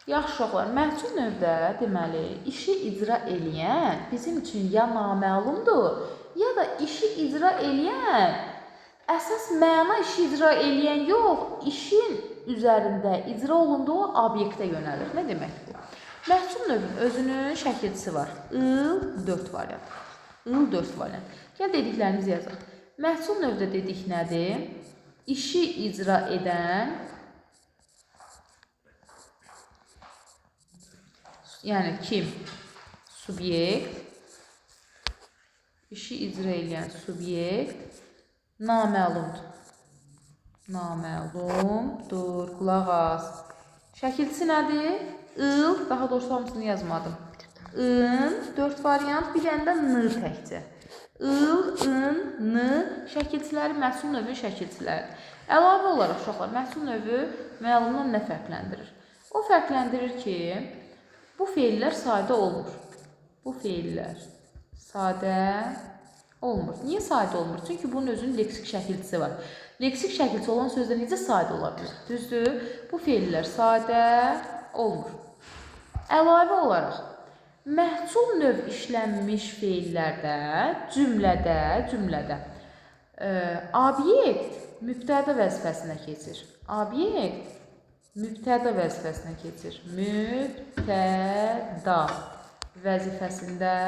Yaxşı uşaqlar, məhcul növdə deməli, işi icra eləyən bizim üçün ya naməlumdur, ya da işi icra eləyən əsas məna işi icra eləyən yox, işin üzərində icra olunduğu obyektə yönəlir. Nə deməkdir bu? Məhcul növün özünün şəkilçisi var. Il 4 variant. Il 4 variant. Gəl dediklərimizi yazaq. Məhcul növdə dedik nədir? İşi icra edən, yəni kim? Subyekt. İşi icra eləyən subyekt naməlumdur. Naməlumdur. Qulaq as. Şəkilçisi nədir? Il, daha doğrusu hamısını yazmadım. In, 4 variant, bir dənə də n təkcə. Il, in, n şəkilçiləri məhsul növü şəkilçiləridir. Əlavə olaraq uşaqlar, məhsul növü məlumdan nə fərqləndirir? O fərqləndirir ki, bu feillər sadə olmur. Bu feillər sadə olmur. Niyə sadə olmur? Çünki bunun özünün leksik şəkilçisi var. Leksik şəkilçisi olan sözdə necə sadə ola bilər? Düzdür? Bu feillər sadə olmur. Əlavə olaraq, məhcul növ işlənmiş feillərdə, cümlədə obyekt mübtəda vəzifəsinə keçir. Obyekt mübtəda vəzifəsinə keçir. Mübtəda vəzifəsində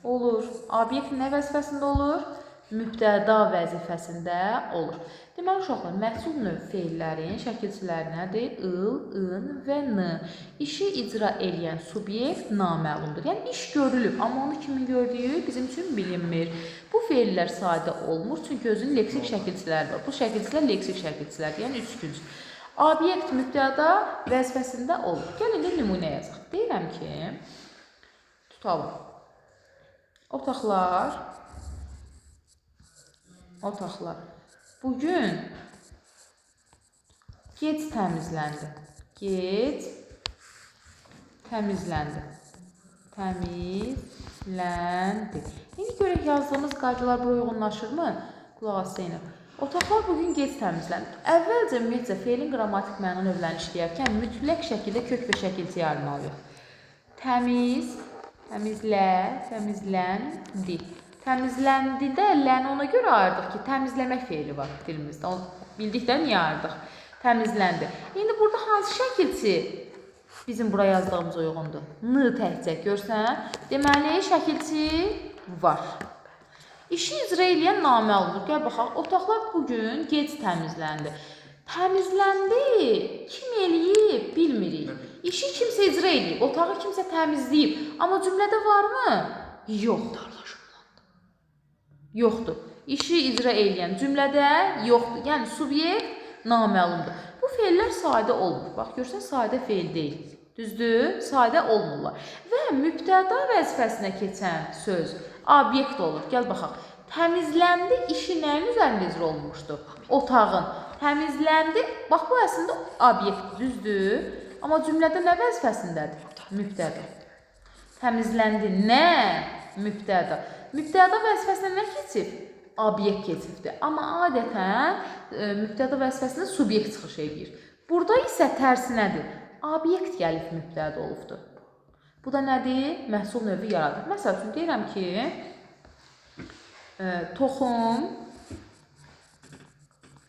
olur. Obyekt nə vəzifəsində olur? Mübtəda vəzifəsində olur. Deməli, uşaqlar, məhsul növ feillərin şəkilçiləri nədir? Il, in və n. İşi icra eləyən subyekt naməlumdur. Yəni, iş görülüb, amma onu kimin gördüyü bizim üçün bilinmir. Bu feillər sadə olmur, çünki özünün leksik şəkilçiləri var. Bu şəkilçilər leksik şəkilçilərdir, yəni üçgünc. Obyekt mübtəda vəzifəsində olur. Gəlin indi nümunə yazaq. Deyirəm ki, tutalım. Otaqlar bugün gec təmizləndi. Gec təmizləndi. Təmizləndi. İndi görək yazdığımız qaydalar bura uyğunlaşırmı? Qulaq as Zeynəb. Otaqlar bugün gec təmizləndi. Əvvəlcə ümumiyyətcə feilin qrammatik məna növlərini işləyərkən mütləq şəkildə kök və şəkilçi ayırmalıyıq. Təmiz, təmizlə, təmizləndi. Təmizləndi də ləni ona görə ayırdıq ki, təmizləmək feili var dilimizdə. Onu bildikdə niyə ayırdıq? Təmizləndi. İndi burada hansı şəkilçi bizim bura yazdığımız uyğundur? N təkcə görsən. Deməli, şəkilçi var. İşi icra eləyən naməlumdur. Gəl baxaq. Otaqlar bugün gec təmizləndi. Təmizləndi. Kim eləyib? Bilmirik. İşi kimsə icra eləyib, otağı kimsə təmizləyib. Amma cümlədə varmı? Yox. Yoxdur. İşi icra eləyən cümlədə yoxdur. Yəni subyekt naməlumdur. Bu feillər sadə olmur. Bax, görsən, sadə feil deyil. Düzdür? Sadə olmurlar. Və mübtəda vəzifəsinə keçən söz obyekt olur. Gəl baxaq. Təmizləndi işi nəyin üzərində icra olunmuşdu? Otağın. Təmizləndi. Bax, bu əslində obyekt, düzdür? Amma cümlədə nə vəzifəsindədir? Mübtəda. Təmizləndi nə? Mübtəda. Mübtəda vəzifəsinə nə keçib? Obyekt keçibdir. Amma adətən mübtəda vəzifəsində subyekt çıxış eləyir. Burada isə tərsinədir. Obyekt gəlib mübtəda olubdur. Bu da nədir? Məhsul növü yaradır. Məsəl üçün deyirəm ki, toxum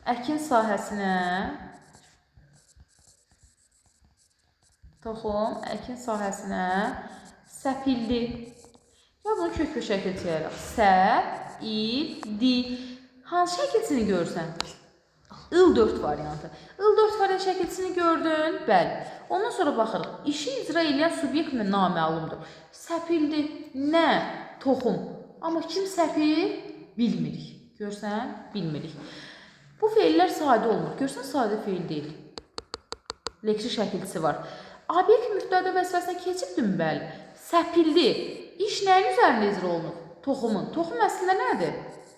əkin sahəsinə səpildi. Ya bunu kök və şəkilçi ayıraq. Sə, il, di. Hansı şəkilçini görürsən? Il 4 variantı. Il 4 variant şəkilçisini gördün? Bəli. Ondan sonra baxırıq. İşi icra eləyən subyekt mi naməlumdur? Səpildi. Nə? Toxum. Amma kim səpir? Bilmirik. Görsən? Bilmirik. Bu feillər sadə olmur. Görsən, sadə feil deyil. Leksik şəkilçisi var. Obyekt mübtəda vəzifəsinə keçibdimi? Bəli. Səpildi. İş nəyin üzərində icra olunub? Toxumun. Toxum əslində nədir?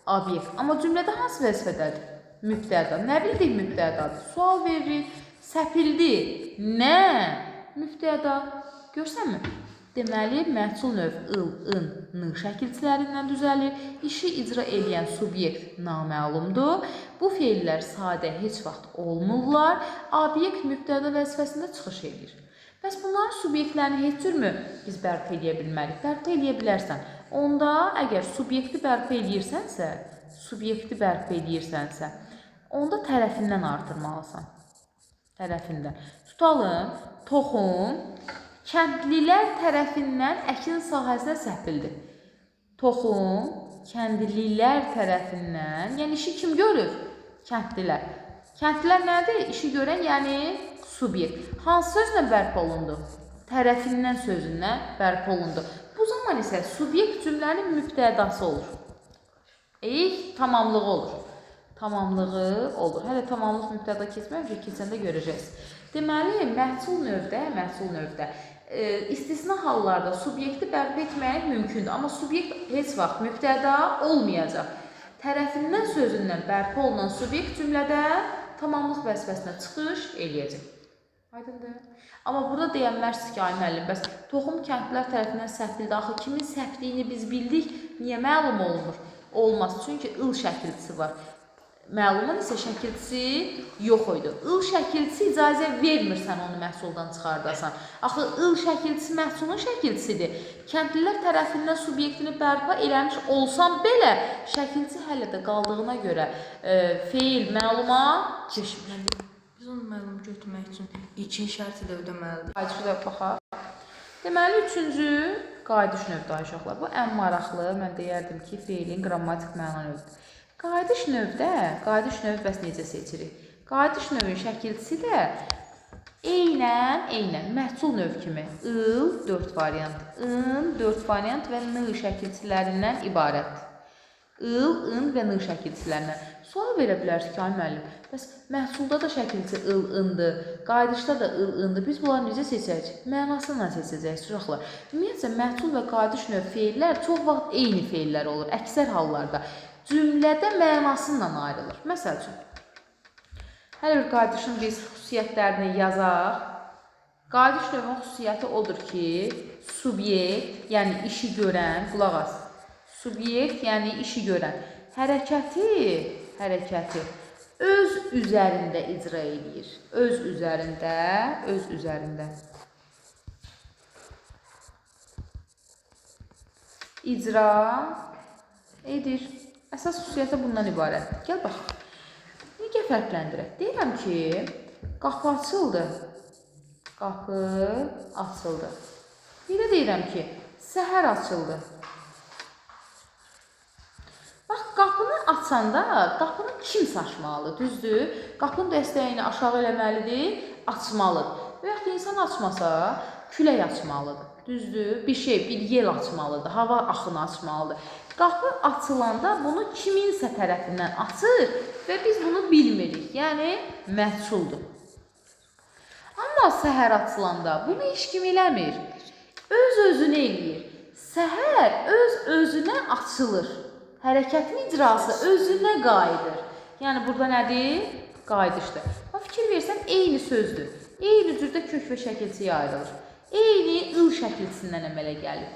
Obyekt. Amma cümlədə hansı vəzifədədir? Mübtəda. Nə bildik mübtədadır? Sual veririk. Səpildi. Nə? Mübtəda. Görsənmi? Deməli, məhsul növ ıl, ın, n şəkilçilərindən düzəlir. İşi icra eləyən subyekt naməlumdur. Bu feillər sadə heç vaxt olmurlar. Obyekt mübtəda vəzifəsində çıxış edir. Bəs bunların subyektlərini heç cürmü biz bərpa eləyə bilmərik? Bərpa eləyə bilərsən. Onda əgər subyekti bərpa eləyirsənsə, onda tərəfindən artırmalısan. Tərəfindən. Tutalım, toxum kəndlilər tərəfindən əkin sahəsinə səpildi. Toxum kəndlilər tərəfindən, yəni işi kim görür? Kəndlilər. Kəndlilər nədir? İşi görən, yəni subyekt. Hansı sözlə bərpa olundu? Tərəfindən sözündən bərpa olundu. Bu zaman isə subyekt cümlənin mübtədası olur. Tamamlığı olur. Tamamlığı olur. Hələ tamamlıq mübtəda keçməmişik, keçəndə görəcəksiniz. Deməli, məhsul növdə istisna hallarda subyekti bərpa etmək mümkündür. Amma subyekt heç vaxt mübtəda olmayacaq. Tərəfindən sözündən bərpa olunan subyekt cümlədə tamamlıq vəzifəsinə çıxış eləyəcək. Aydındır? Amma burada deyənməzsiniz ki, ay müəllim, bəs toxum kəndlilər tərəfindən səpildi. Axı kimin səpdiyini biz bildik, niyə məlum olunmur? Olmaz, çünki ıl şəkilçisi var. Məlumun isə şəkilçisi yox idi. İl şəkilçisi icazə vermir sən onu məhsuldan çıxardasan. Axı il şəkilçisi məhsulun şəkilçisidir. Kəndlilər tərəfindən subyektini bərpa eləmiş olsan belə şəkilçi hələ də qaldığına görə feil məluma keçmir. Biz onu məlum götürmək üçün ilkin şərti də ödəməlidir. Qayıdışı da baxaq. Deməli, üçüncü qayıdış növdür uşaqlar. Bu ən maraqlı, mən deyərdim ki, feilin qrammatik məna növüdür. Qayıdış növdə, qayıdış növü bəs necə seçirik? Qayıdış növün şəkilçisi də eynən məhsul növ kimi ıl 4 variant, ın 4 variant və n şəkilçilərindən ibarətdir. İl, ın və n şəkilçilərindən. Sual verə bilərsiniz ki, ay müəllim, bəs məhsulda da şəkilçi ıl, ındır, qayıdışda da ıl, ındır. Biz bunları necə seçəcəyik? Mənasıyla seçəcəyik uşaqlar. Ümumiyyətcə, məhsul və qayıdış növ feillər çox vaxt eyni feillər olur, əksər hallarda. Cümlədə mənasıyla ayrılır. Məsəl üçün, hər bir qayıdışın biz xüsusiyyətlərini yazaq. Qayıdış növün xüsusiyyəti odur ki, subyekt, yəni işi görən, qulaq as. Subyekt, yəni işi görən, hərəkəti öz üzərində icra eləyir. Öz üzərində. İcra edir. Əsas xüsusiyyəti bundan ibarətdir. Gəl bax. Necə fərqləndirək? Deyirəm ki, qapı açıldı. Qapı açıldı. Bir də deyirəm ki, səhər açıldı. Bax, qapını açanda qapını kimsə açmalıdır, düzdür? Qapının dəstəyini aşağı eləməlidir, açmalıdır. Və yaxud da insan açmasa, külək açmalıdır, düzdür? Bir şey, bir yel açmalıdır, hava axını açmalıdır. Qapı açılanda bunu kiminsə tərəfindən açır və biz bunu bilmirik, yəni məhsuldur. Amma səhər açılanda bunu heç kim eləmir, öz-özünə eləyir. Səhər öz-özünə açılır. Hərəkətin icrası özünə qayıdır. Yəni burada nədir? Qayıdışdır. Bax, fikir versən, eyni sözdür. Eyni cürdə kök və şəkilçiyə ayrılır. Eyni ıl şəkilçisindən əmələ gəlir.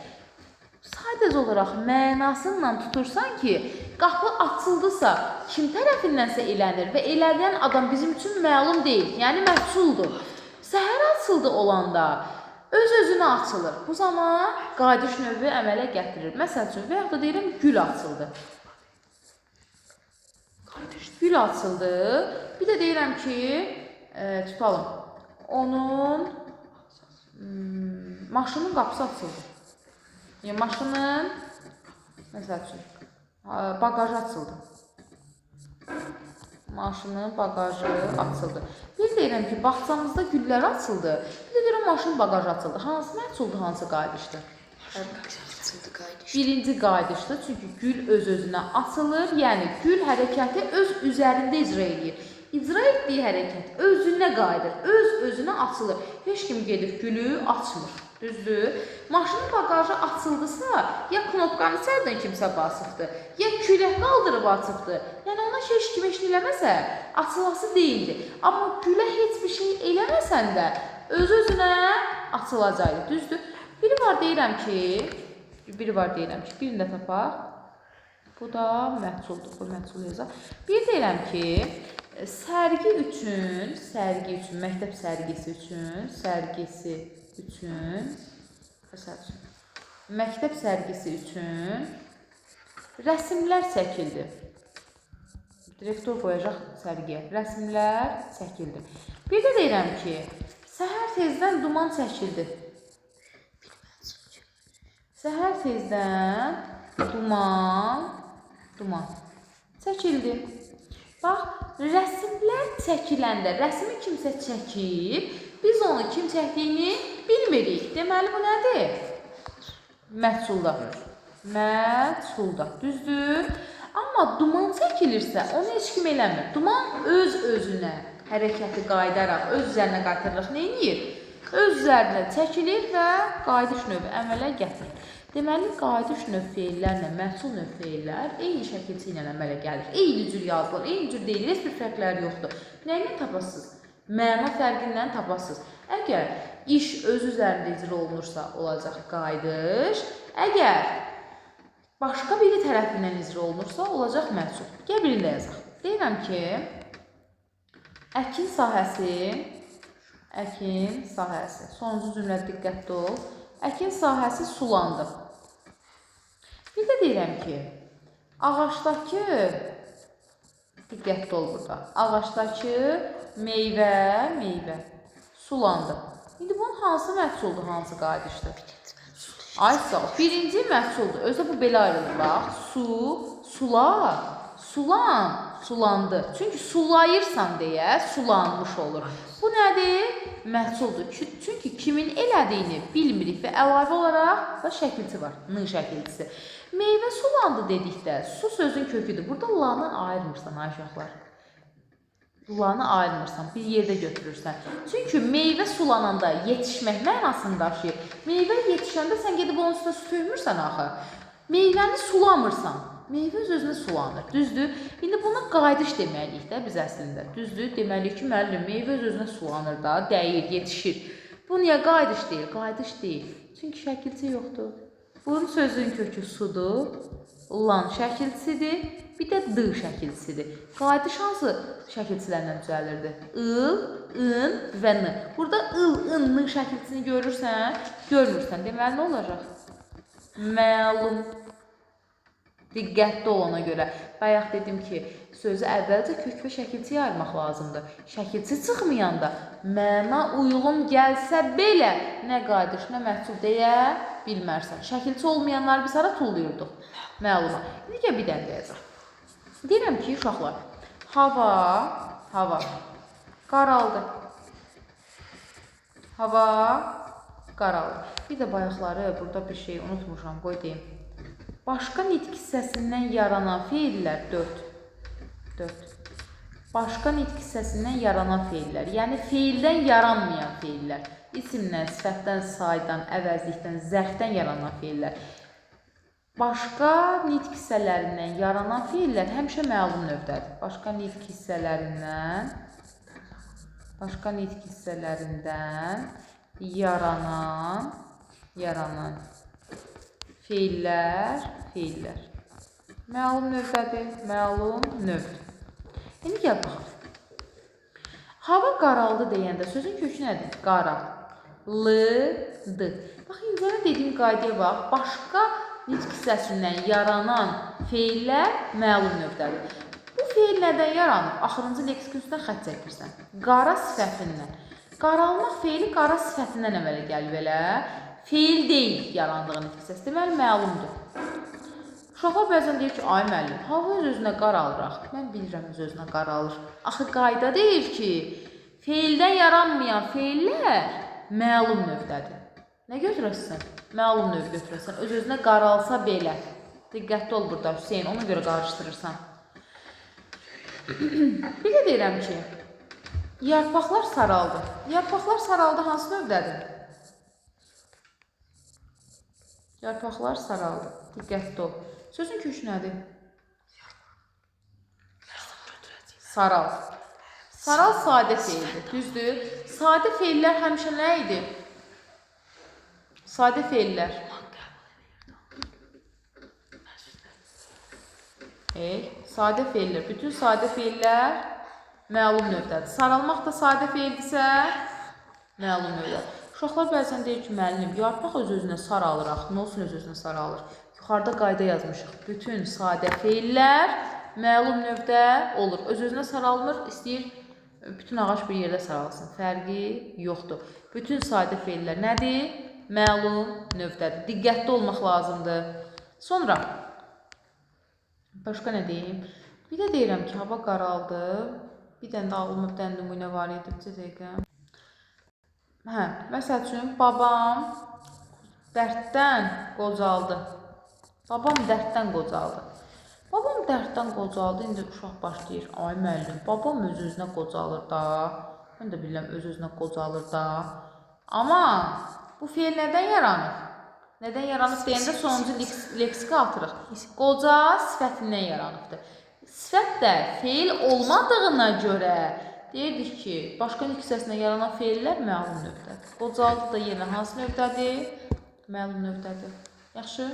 Sadəcə olaraq mənasıyla tutursan ki, qapı açıldısa, kim tərəfindənsə elənir və elənən adam bizim üçün məlum deyil, yəni məhsuldur. Səhər açıldı olanda öz-özünə açılır. Bu zaman qayıdış növü əmələ gətirir. Məsəl üçün, və yaxud da deyirəm, gül açıldı. Gül açıldı. Bir də deyirəm ki, tutalım, onun maşının qapısı açıldı. Yəni, maşının, məsəl üçün, bagajı açıldı. Maşının bagajı açıldı. Bir deyirəm ki, bağçamızda güllər açıldı. Bir də deyirəm, maşının bagajı açıldı. Hansı məhsuldur, hansı qayıdışdır? Birinci qayıdışdır. Çünki gül öz-özünə açılır. Yəni, gül hərəkəti öz üzərində icra eləyir. İcra etdiyi hərəkət özünə qayıdır, öz-özünə açılır. Heç kim gedib gülü açmır. Düzdür? Maşının bagajı açıldısa, ya knopkanı içərdən kimsə basıbdır, ya külək qaldırıb açıbdır. Yəni ona heç kim heç nə eləməsə, açılası deyildi. Amma gülə heç bir şey eləməsən də öz-özünə açılacaqdı. Düzdür? Biri var deyirəm ki, birini də tapaq. Bu da məhsuldur. Bu məhsul yazaq. Bir deyirəm ki, sərgi üçün, məktəb sərgisi üçün, məsəl üçün, məktəb sərgisi üçün rəsimlər çəkildi. Direktor qoyacaq sərgiyə. Rəsimlər çəkildi. Bir də deyirəm ki, səhər tezdən duman çəkildi. Səhər tezdən duman çəkildi. Bax, rəsimlər çəkiləndə, rəsmi kimsə çəkib, biz onu kim çəkdiyini bilmirik. Deməli, bu nədir? Məhsulda. Məhsulda. Düzdür? Amma duman çəkilirsə, onu heç kim eləmir. Duman öz-özünə hərəkəti qayıdaraq, öz üzərinə qaytararaq nə edir? Öz üzərinə çəkilir və qayıdış növü əmələ gətirir. Deməli, qayıdış növ feillərlə məhsul növ feillər eyni şəkilçi ilə əmələ gəlir. Eyni cür yazılır, eyni cür deyilir, heç bir fərqləri yoxdur. Nə ilə tapasınız? Məna fərqindən tapasınız. Əgər iş öz üzərində icra olunursa, olacaq qayıdış. Əgər başqa biri tərəfindən icra olunursa, olacaq məhsul. Gəl birini də yazaq. Deyirəm ki, əkin sahəsi. Sonuncu cümlə diqqətli ol. Əkin sahəsi sulandı. Bir də deyirəm ki, ağacdakı, diqqətli ol burada, ağacdakı meyvə sulandı. İndi bunun hansı məhsuldur, hansı qayıdışdır? Ay sağ ol. Birinci məhsuldur. Özü bu belə ayrılır, bax. Su, sular, sulan, sulandı. Çünki sulayırsan deyə sulanmış olur. Bu nədir? Məhsuldur. Çünki kimin elədiyini bilmirik və əlavə olaraq da şəkilçi var. N şəkilçisi. Meyvə sulandı dedikdə su sözün köküdür. Burada lanı ayırmırsan ay uşaqlar. Lanı ayırmırsan, bir yerdə götürürsən. Çünki meyvə sulananda yetişmək mənasını daşıyır. Meyvə yetişəndə sən gedib onun üstünə su tökmürsən axı. Meyvəni sulamırsan. Meyvə öz-özünə sulanır. Düzdür? İndi buna qayıdış deməliyik də biz əslində. Düzdür? Deməliyik ki, müəllim, meyvə öz-özünə sulanır da, dəyir, yetişir. Bu niyə qayıdış deyil? Qayıdış deyil. Çünki şəkilçi yoxdur. Bunun sözün kökü sudur, lan şəkilçisidir, bir də d şəkilçisidir. Qayıdış hansı şəkilçilərlə düzəlirdi? İl, in və n. Burada il, in, n şəkilçisini görürsən, görmürsən. Deməli, nə olacaq? Məlum. Diqqətli ol ona görə. Bayaq dedim ki, sözü əvvəlcə kök və şəkilçiyə ayırmaq lazımdır. Şəkilçi çıxmayanda məna uyğun gəlsə belə nə qayıdış, nə məhsul deyə bilmərsən. Şəkilçi olmayanları biz hara tulluyurduq? Məluma. İndi gəl bir dənə deyəcəm. Deyirəm ki, uşaqlar, hava qaraldı. Hava qaraldı. Bir də bayaqları burada bir şey unutmuşam, qoy deyim. Başqa nitq hissəsindən yaranan feillər 4. Başqa nitq hissəsindən yaranan feillər, yəni feildən yaranmayan feillər, isimdən, sifətdən, saydan, əvəzlikdən, zərfdən yaranan feillər. Başqa nitq hissələrindən yaranan feillər həmişə məlum növdədir. Başqa nitq hissələrindən yaranan feillər. Məlum növdədir, məlum növdür. İndi gəl baxaq. Hava qaraldı deyəndə sözün kökü nədir? Qara, l, d. Bax, indi mənə dediyim qaydaya bax. Başqa nitq hissəsindən yaranan feillər məlum növdədir. Bu feil nədən yaranır? Axırıncı leksik üstündən xətt çəkirsən. Qara sifətindən. Qaralmaq feili qara sifətindən əmələ gəlib elə. Feil deyil yarandığı nitq hissəsi. Deməli, məlumdur. Uşaqlar bəzən deyir ki, ay müəllim, hava öz-özünə qaralır axı. Mən bilirəm öz-özünə qaralır. Axı qayda deyir ki, feildən yaranmayan feillər məlum növdədir. Nə götürəsən? Məlum növ götürəsən. Öz-özünə qaralsa belə. Diqqətli ol burada Hüseyn, ona görə qarışdırırsan. Bir də deyirəm ki, yarpaqlar saraldı. Yarpaqlar saraldı hansı növdədir? Yarpaqlar saraldı. Diqqətli ol. Sözün kökü nədir? Saral. Saral sadə feildir. Düzdür? Sadə feillər həmişə nə idi? Sadə feillər. Sadə feillər. Bütün sadə feillər məlum növdədir. Saralmaq da sadə feildirsə, məlum növdədir. Uşaqlar bəzən deyir ki, müəllim, yarpaq öz-özünə saralır axı. Nə olsun öz-özünə saralır? Yuxarıda qayda yazmışıq. Bütün sadə feillər məlum növdə olur. Öz-özünə saralmır, istəyir bütün ağac bir yerdə saralsın. Fərqi yoxdur. Bütün sadə feillər nədir? Məlum növdədir. Diqqətli olmaq lazımdır. Sonra başqa nə deyim? Bir də deyirəm ki, hava qaraldı. Bir dənə də ağlıma bir dənə nümunə var idi. Bir dəqiqə. Hə, məsəl üçün babam dərddən qocaldı. Babam dərddən qocaldı. Babam dərddən qocaldı. İndi uşaq başlayır. Ay müəllim, babam öz-özünə qocalır da. Mən də bilirəm öz-özünə qocalır da. Amma bu feil nədən yaranır? Nədən yaranıb deyəndə sonuncu leksika atırıq. Qoca sifətindən yaranıbdır. Sifət də feil olmadığına görə deyirdik ki, başqa nitq hissəsindən yaranan feillər məlum növdədir. Qocaldı da yenə hansı növdədir? Məlum növdədir. Yaxşı?